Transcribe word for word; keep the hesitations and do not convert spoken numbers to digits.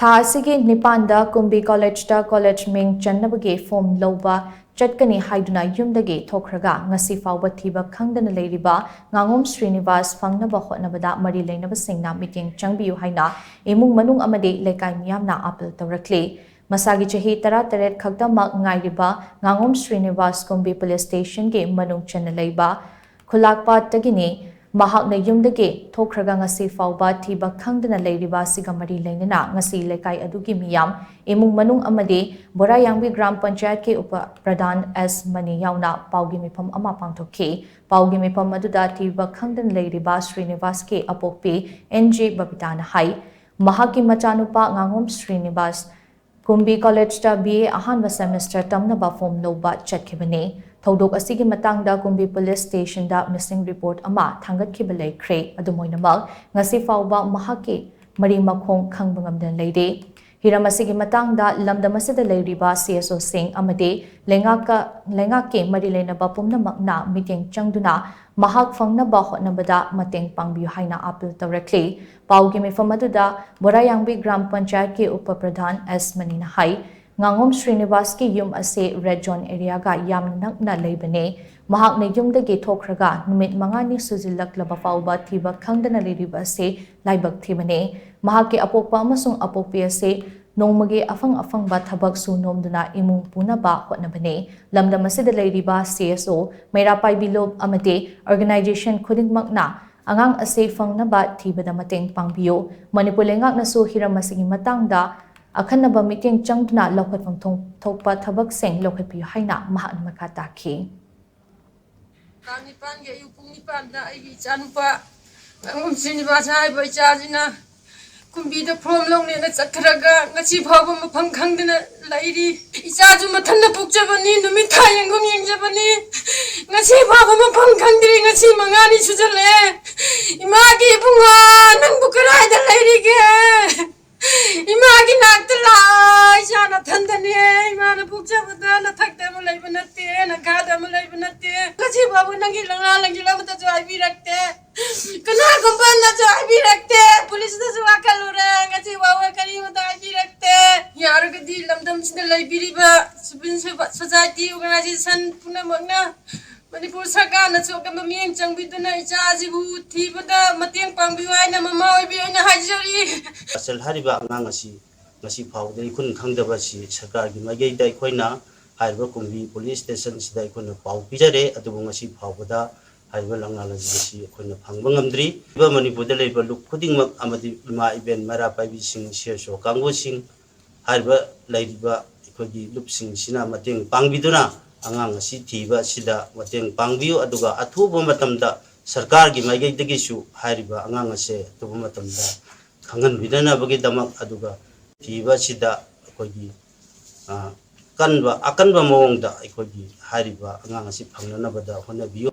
ꯊꯥ ꯑꯁꯤꯒꯤ ꯅꯤꯄꯥꯟꯗ ꯀꯨꯝꯕꯤ ꯀꯣꯂꯦꯖꯇ ꯀꯣꯂꯦꯖ ꯃꯤꯡ ꯆꯟꯅꯕꯒꯤ ꯐꯣꯝ ꯂꯧꯕ ꯆꯠꯀꯅꯤ ꯍꯥꯏꯗꯨꯅ ꯌꯨꯝꯗꯒꯤ ꯊꯣꯛꯈ꯭ꯔꯒ ꯉꯁꯤ ꯐꯥꯎꯕ ꯊꯤꯕ ꯈꯪꯗꯅ ꯂꯩꯔꯤꯕ ꯉꯥꯉꯣꯝ ꯁ꯭ꯔꯤꯅꯤꯕꯥꯁ ꯐꯪꯅꯕ ꯍꯣꯠꯅꯕꯗ ꯃꯔꯤ ꯂꯩꯅꯕꯁꯤꯡꯅ ꯃꯤꯠꯌꯦꯡ ꯆꯪꯕꯤꯌꯨ ꯍꯥꯏꯅ ꯏꯃꯨꯡ ꯃꯅꯨꯡ ꯑꯃꯗꯤ ꯂꯩꯀꯥꯏ ꯃꯤꯌꯥꯝꯅ ꯑꯥꯄꯤꯜ ꯇꯧꯔꯛꯂꯤ꯫ ꯃꯁꯥꯒꯤ ꯆꯍꯤ ꯇꯔꯥꯇꯔꯦꯠ ꯈꯛꯇꯃꯛ ꯉꯥꯏꯔꯤꯕ ꯉꯥꯉꯣꯝ ꯁ꯭ꯔꯤꯅꯤꯕꯥꯁ ꯀꯨꯝꯕꯤ ꯄꯨꯂꯤꯁ ꯁ꯭ꯇꯦꯁꯟꯒꯤ ꯃꯅꯨꯡ ꯆꯟꯅ ꯂꯩꯕ ꯈꯨꯂꯥꯛꯄꯥꯠꯇꯒꯤꯅꯤ꯫ ꯃꯍꯥꯛꯅ ꯌꯨꯝꯗꯒꯤ ꯊꯣꯛꯈ꯭ꯔꯒ ꯉꯁꯤ ꯐꯥꯎꯕ ꯊꯤꯕ ꯈꯪꯗꯅ ꯂꯩꯔꯤꯕ ꯑꯁꯤꯒ ꯃꯔꯤ ꯂꯩꯅꯅ ꯉꯁꯤ ꯂꯩꯀꯥꯏ ꯑꯗꯨꯒꯤ ꯃꯤꯌꯥꯝ, ꯏꯃꯨꯡ ꯃꯅꯨꯡ ꯑꯃꯗꯤ ꯕꯣꯔꯥꯌꯥꯡꯕꯤ ꯒ꯭ꯔꯥꯝ ꯄꯟꯆꯥꯌꯠꯀꯤ ꯎꯄ ꯄ꯭ꯔꯙꯥꯟ ꯑꯦꯁ ꯃꯅꯤ ꯌꯥꯎꯅ ꯄꯥꯎꯒꯤ ꯃꯤꯐꯝ ꯑꯃ ꯄꯥꯡꯊꯣꯛꯈꯤ꯫ ꯄꯥꯎꯒꯤ ꯃꯤꯐꯝ ꯑꯗꯨꯗ ꯊꯤꯕ ꯈꯪꯗꯅ ꯂꯩꯔꯤꯕ ꯁ꯭ꯔꯤꯅꯤꯕꯥꯁꯀꯤ ꯑꯄꯣꯛꯄꯤ ꯑꯦꯟ ꯖꯤ ꯕꯕꯤꯇꯥꯅ ꯍꯥꯏ, ꯃꯍꯥꯛꯀꯤ ꯃꯆꯥꯅꯨꯄꯥ ꯉꯥꯉꯣꯝ ꯁ꯭ꯔꯤꯅꯤꯕꯥꯁ ꯀꯨꯝꯕꯤ ꯀꯣꯂꯦꯖꯇ ꯕꯤ ꯑꯦ ꯑꯍꯥꯟꯕ ꯁꯦꯃꯦꯁꯇꯔ ꯇꯝꯅꯕ ꯐꯣꯝ ꯂꯧꯕ ꯆꯠꯈꯤꯕꯅꯤ꯫ ꯊꯧꯗꯣꯛ ꯑꯁꯤꯒꯤ ꯃꯇꯥꯡꯗ ꯀꯨꯝꯕꯤ ꯄꯨꯂꯤꯁ ꯁ꯭ꯇꯦꯁꯟꯗ ꯃꯤꯁꯤꯡ ꯔꯤꯄꯣꯔꯠ ꯑꯃ ꯊꯥꯡꯒꯠꯈꯤꯕ ꯂꯩꯈ꯭ꯔꯦ꯫ ꯑꯗꯨꯝ ꯑꯣꯏꯅꯃꯛ, ꯉꯁꯤ ꯐꯥꯎꯕ ꯃꯍꯥꯛꯀꯤ ꯃꯔꯤ ꯃꯈꯣꯡ ꯈꯪꯕ ꯉꯝꯗꯅ ꯂꯩꯔꯤ꯫ ꯍꯤꯔꯝ ꯑꯁꯤꯒꯤ ꯃꯇꯥꯡꯗ ꯂꯝꯗꯝ ꯑꯁꯤꯗ ꯂꯩꯔꯤꯕ ꯁꯤ ꯑꯦꯁ ꯑꯣꯁꯤꯡ ꯑꯃꯗꯤ ꯂꯩꯉꯥꯛꯀ-, ꯂꯩꯉꯥꯛꯀꯤ ꯃꯔꯤ ꯂꯩꯅꯕ ꯄꯨꯝꯅꯃꯛꯅ ꯃꯤꯠꯌꯦꯡ ꯆꯪꯗꯨꯅ ꯃꯍꯥꯛ ꯐꯪꯅꯕ ꯍꯣꯠꯅꯕꯗ ꯃꯇꯦꯡ ꯄꯥꯡꯕꯤꯌꯨ ꯍꯥꯏꯅ ꯑꯥꯄꯤꯜ ꯇꯧꯔꯛꯂꯤ꯫ ꯄꯥꯎꯒꯤ ꯃꯤꯐꯝ ꯑꯗꯨꯗ ꯕꯣꯔꯥꯌꯥꯡꯕꯤ ꯒ꯭ꯔꯥꯝ ꯄꯟꯆꯥꯌꯠꯀꯤ ꯎꯄ ꯄ꯭ꯔꯙꯥꯟ ꯑꯦꯁ ꯃꯅꯤꯅ ꯍꯥꯏ, ꯉꯥꯉꯣꯝ ꯁ꯭ꯔꯤꯅꯤꯕꯥꯁꯀꯤ ꯌꯨꯝ ꯑꯁꯤ ꯔꯦꯗ ꯖꯣꯟ ꯑꯦꯔꯤꯌꯥꯒ ꯌꯥꯝꯅ ꯅꯛꯅ ꯂꯩꯕꯅꯤ꯫ ꯃꯍꯥꯛꯅ ꯌꯨꯝꯗꯒꯤ ꯊꯣꯛꯈ꯭ꯔꯒ ꯅꯨꯃꯤꯠ ꯃꯉꯥꯅꯤ ꯁꯨꯖꯤꯜꯂꯛꯂꯕ ꯐꯥꯎꯕ ꯊꯤꯕ ꯈꯪꯗꯅ ꯂꯩꯔꯤꯕ ꯑꯁꯤ ꯂꯥꯏꯕꯛ ꯊꯤꯕꯅꯤ꯫ ꯃꯍꯥꯛꯀꯤ ꯑꯄꯣꯛꯄ ꯑꯃꯁꯨꯡ ꯑꯄꯣꯛꯄꯤ ꯑꯁꯤ ꯅꯣꯡꯃꯒꯤ ꯑꯐꯪ ꯑꯐꯪꯕ ꯊꯕꯛ ꯁꯨ ꯅꯣꯝꯗꯨꯅ ꯏꯃꯨꯡ ꯄꯨꯅꯕ ꯍꯣꯠꯅꯕꯅꯤ꯫ ꯂꯝꯗꯝ ꯑꯁꯤꯗ ꯂꯩꯔꯤꯕ ꯁꯤ ꯑꯦꯁ ꯑꯣ, ꯃꯩꯔꯥ ꯄꯥꯏꯕꯤ ꯂꯨꯞ ꯑꯃꯗꯤ ꯑꯣꯔꯒꯅꯥꯏꯖꯦꯁꯟ ꯈꯨꯗꯤꯡꯃꯛꯅ ꯑꯉꯥꯡ ꯑꯁꯤ ꯐꯪꯅꯕ ꯊꯤꯕꯗ ꯃꯇꯦꯡ ꯄꯥꯡꯕꯤꯌꯨ꯫ ꯃꯅꯤꯄꯨꯔ ꯂꯩꯉꯥꯛꯅꯁꯨ ꯍꯤꯔꯝ ꯑꯁꯤꯒꯤ ꯃꯇꯥꯡꯗ ꯑꯈꯟꯅꯕ ꯃꯤꯠꯌꯦꯡ ꯆꯪꯗꯨꯅ ꯂꯧꯈꯠꯐꯝ ꯊꯣꯛ-, ꯊꯣꯛꯄ ꯊꯕꯛꯁꯤꯡ ꯂꯧꯈꯠꯄꯤꯌꯨ ꯍꯥꯏꯅ ꯃꯍꯥꯛꯅ ꯃꯈꯥ ꯇꯥꯈꯤ꯫ ꯇꯥꯡ ꯅꯤꯄꯥꯟꯒꯤ ꯑꯌꯨꯛ ꯄꯨꯡ ꯅꯤꯄꯥꯟꯗ ꯑꯩꯒꯤ ꯏꯆꯥꯅꯨꯄꯥ ꯉꯥꯉꯣꯝ ꯁ꯭ꯔꯤꯅꯤꯕꯥꯁ ꯍꯥꯏꯕ ꯏꯆꯥꯁꯤꯅ ꯀꯨꯝꯕꯤꯗ ꯐꯣꯝ ꯂꯧꯅꯦꯅ ꯆꯠꯈ꯭ꯔꯒ ꯉꯁꯤ ꯐꯥꯎꯕ ꯃꯐꯝ ꯈꯪꯗꯅ ꯂꯩꯔꯤ꯫ ꯏꯆꯥꯁꯨ ꯃꯊꯟꯇ ꯄꯣꯛꯆꯕꯅꯤ, ꯅꯨꯃꯤꯠ ꯊꯥ ꯌꯦꯡꯐꯝ ꯌꯦꯡꯖꯕꯅꯤ꯫ ꯉꯁꯤ ꯐꯥꯎꯕ ꯃꯐꯝ ꯈꯪꯗ꯭ꯔꯤ꯫ ꯉꯁꯤ ꯃꯉꯥꯅꯤ ꯁꯨꯖꯜꯂꯛꯑꯦ꯫ ꯏꯃꯥꯒꯤ ꯏꯕꯨꯡꯉꯣ, ꯅꯪꯕꯨ ꯀꯗꯥꯏꯗ ꯂꯩꯔꯤꯒꯦ? ꯏꯃꯥꯒꯤ ꯅꯥꯛꯇ ꯂꯥꯛꯑꯣ꯫ ꯏꯆꯥ ꯅꯊꯟꯗꯅꯦ꯫ ꯏꯃꯥꯅ ꯄꯣꯛꯆꯕꯗ ꯅꯊꯛꯇ ꯑꯃ ꯂꯩꯕ ꯅꯠꯇꯦ, ꯅꯈꯥꯗ ꯑꯃ ꯂꯩꯕ ꯅꯠꯇꯦ꯫ ꯉꯁꯤ ꯐꯥꯎꯕ ꯅꯪꯒꯤ ꯂꯪꯂꯥ ꯂꯪꯖꯤꯜ ꯑꯃꯠꯇꯁꯨ ꯍꯥꯏꯕꯤꯔꯛꯇꯦ꯫ ꯀꯅꯥꯒꯨꯝꯕꯅꯁꯨ ꯍꯥꯏꯕꯤꯔꯛꯇꯦ꯫ ꯄꯨꯂꯤꯁꯇꯁꯨ ꯋꯥꯀꯠꯂꯨꯔꯦ꯫ ꯉꯁꯤ ꯐꯥꯎꯕ ꯀꯔꯤꯃꯇ ꯍꯥꯏꯕꯤꯔꯛꯇꯦ꯫ ꯁꯤꯗ ꯂꯩꯕꯤꯔꯤꯕ civil society organization ꯄꯨꯝꯅꯃꯛꯅ ꯃꯅꯤꯄꯨꯔ ꯁꯔꯀꯥꯔꯅꯁꯨ ꯑꯀꯟꯕ ꯃꯤꯠꯌꯦꯡ ꯆꯪꯕꯤꯗꯨꯅ ꯏꯆꯥ ꯑꯁꯤꯕꯨ ꯊꯤꯕꯗ ꯃꯇꯦꯡ ꯄꯥꯡꯕꯤꯌꯨ ꯍꯥꯏꯅ ꯃꯃꯥ ꯑꯣꯏꯕꯤ ꯑꯣꯏꯅ ꯍꯥꯏꯖꯔꯤ꯫ ꯑꯁꯜ ꯍꯥꯏꯔꯤꯕ ꯑꯉꯥꯡ ꯑꯁꯤ ꯉꯁꯤ ꯐꯥꯎꯕꯗ ꯏꯈꯨꯟ ꯈꯪꯗꯕ ꯑꯁꯤ ꯁꯔꯀꯥꯔꯒꯤ ꯃꯥꯏꯀꯩꯗ ꯑꯩꯈꯣꯏꯅ ꯍꯥꯏꯔꯤꯕ ꯀꯨꯝꯕꯤ police stationꯁꯤꯗ ꯑꯩꯈꯣꯏꯅ ꯄꯥꯎ ꯄꯤꯖꯔꯦ, ꯑꯗꯨꯕꯨ ꯉꯁꯤ ꯐꯥꯎꯕꯗ ꯍꯥꯏꯔꯤꯕ ꯂꯪꯂꯥꯜ ꯑꯁꯤ ꯉꯁꯤ ꯑꯩꯈꯣꯏꯅ ꯐꯪꯕ ꯉꯝꯗ꯭ꯔꯤ꯫ ꯃꯅꯤꯄꯨꯔꯗ ꯂꯩꯔꯤꯕ ꯂꯨꯞ ꯈꯨꯗꯤꯡꯃꯛ ꯑꯃꯗꯤ ꯏꯃꯥ ꯏꯕꯦꯟ ꯃꯩꯔꯥ ꯄꯥꯏꯕꯤꯁꯤꯡ, ꯁꯤꯑꯦꯁꯑꯣ ꯀꯥꯡꯕꯨꯁꯤꯡ, ꯍꯥꯏꯔꯤꯕ ꯂꯩꯔꯤꯕ ꯑꯩꯈꯣꯏꯒꯤ ꯂꯨꯞꯁꯤꯡꯁꯤꯅ ꯃꯇꯦꯡ ꯄꯥꯡꯕꯤꯗꯨꯅ ꯑꯉꯥꯡ ꯑꯁꯤ ꯊꯤꯕ ꯑꯁꯤꯗ ꯃꯇꯦꯡ ꯄꯥꯡꯕꯤꯌꯨ, ꯑꯗꯨꯒ ꯑꯊꯨꯕ ꯃꯇꯝꯗ ꯁꯔꯀꯥꯔꯒꯤ ꯃꯥꯏꯀꯩꯗꯒꯤꯁꯨ ꯍꯥꯏꯔꯤꯕ ꯑꯉꯥꯡ ꯑꯁꯦ ꯑꯊꯨꯕ ꯃꯇꯝꯗ ꯈꯪꯍꯟꯕꯤꯅꯅꯕꯒꯤꯗꯃꯛ, ꯑꯗꯨꯒ ꯊꯤꯕ ꯑꯁꯤꯗ ꯑꯩꯈꯣꯏꯒꯤ, ꯑ, ꯀꯟꯕ, ꯑꯀꯟꯕ ꯃꯑꯣꯡꯗ ꯑꯩꯈꯣꯏꯒꯤ ꯍꯥꯏꯔꯤꯕ ꯑꯉꯥꯡ ꯑꯁꯤ ꯐꯪꯅꯅꯕꯗ ꯍꯣꯠꯅꯕꯤꯌꯨ꯫